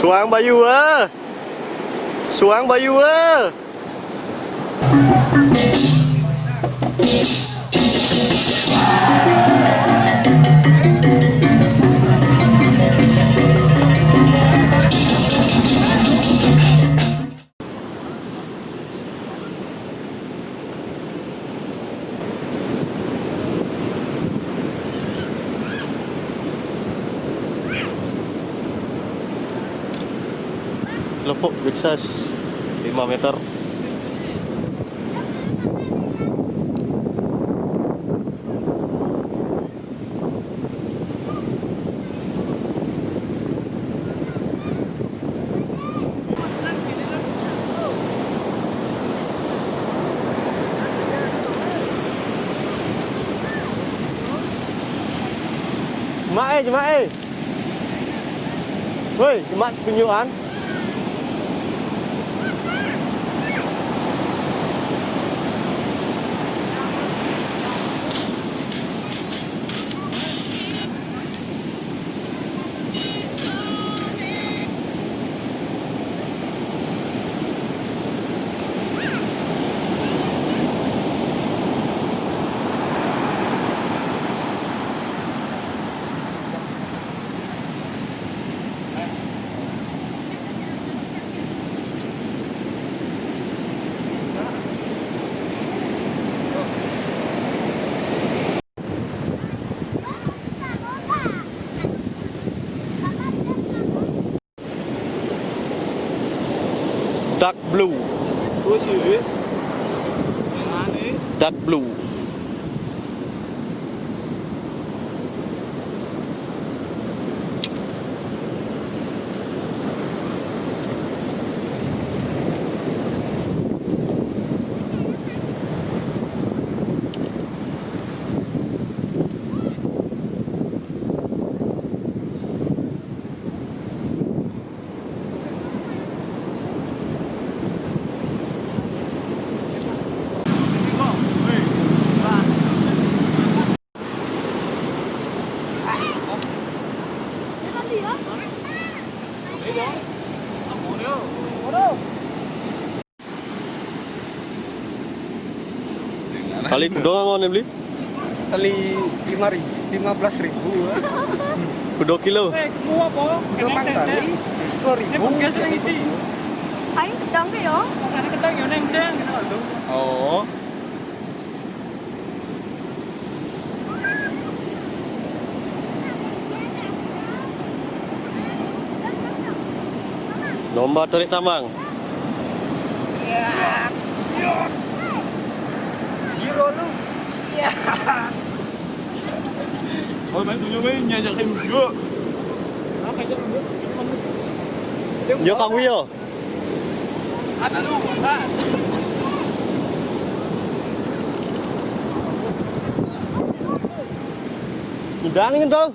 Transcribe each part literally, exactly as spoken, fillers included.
Suang bayu ah. Suang bayu ah. Lupuk Big Size lima meter. Mak eh, jemak eh. Woi, jemak tunjukan. Dark blue. Dark blue. Tali kudo ngau ne beli? Tali lima ribu, lima belas ribu. Kudo kilo? Kudo mang tali, sepuluh ribu. Aing kedang ge yo. Oh. Lomba tarik tambang. Iya. Giro lu. Iya. Oh, main tunjuk main, nyajakin juga. Yo kamu yo. Ada lu, Pak. Udah angin tuh.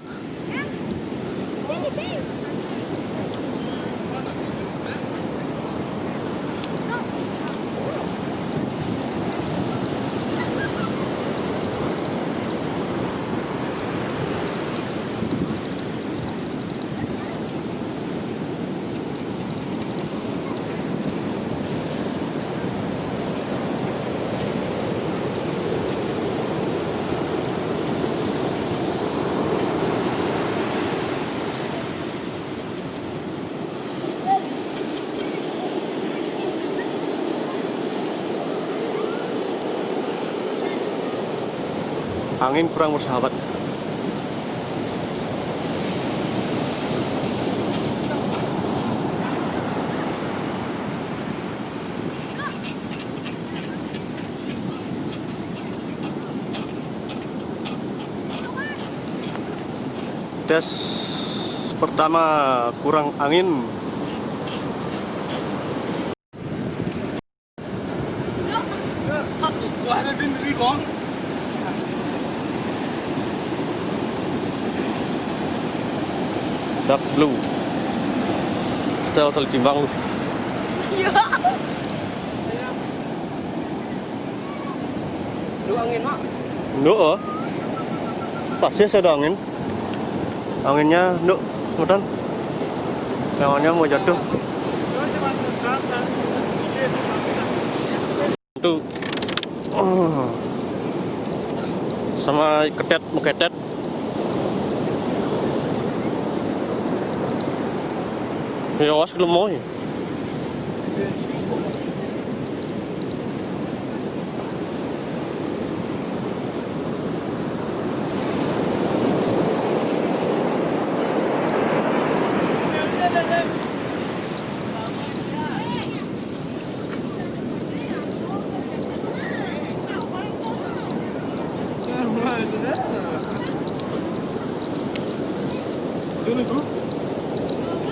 Angin kurang bersahabat. Tes pertama kurang angin. Dark blue. Setel tali timbang lu. Iya. Lu angin, Mak? Lu, oh. Pasti ada angin. Anginnya, lu, mutan. Lawannya mau jatuh. Tuh. Oh. Sama ketet, mau ketet. Ya, awas, gelem mau ya.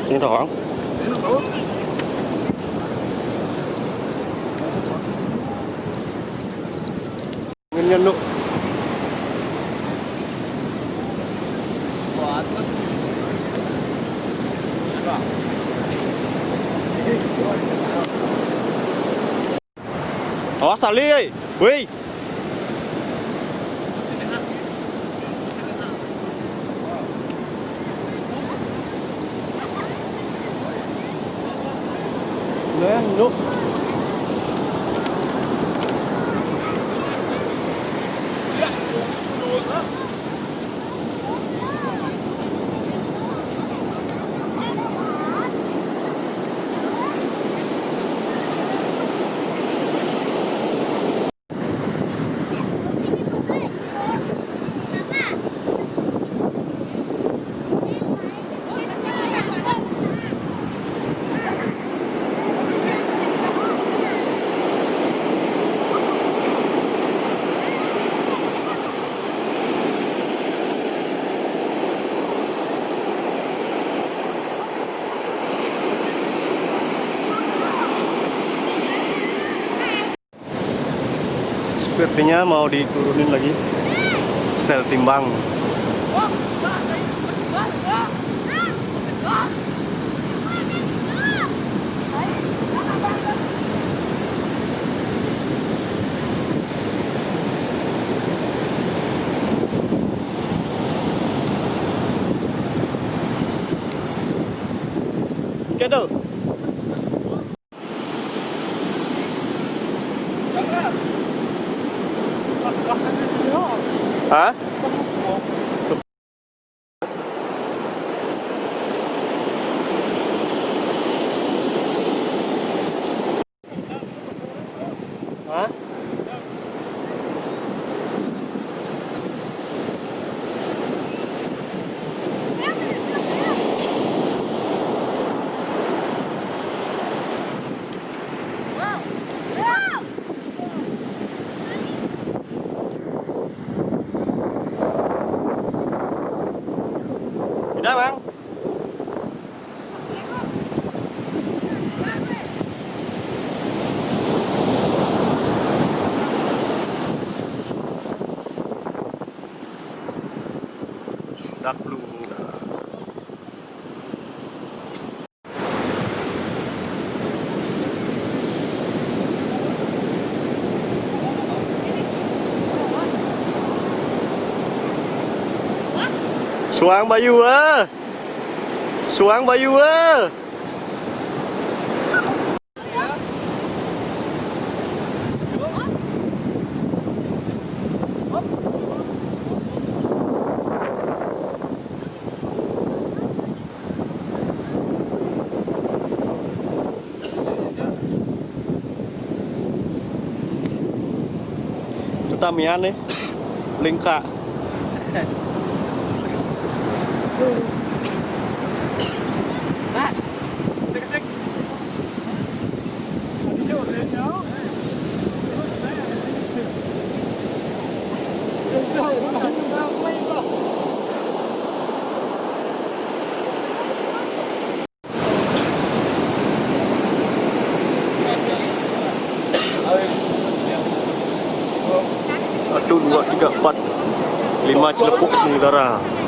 Ini doang. Ini, Nuk. Awas tali, eh. Woi. Nah, Nuk. Sepertinya mau diturunin lagi. Setel timbang. Kedel. Hah? Hah? Udah, Bang. Dak lu. Suang bayu, eh. Suang bayu, eh. Tetamian nih, lingka. Satu, dua, tiga, empat, lima celepuk, saudara.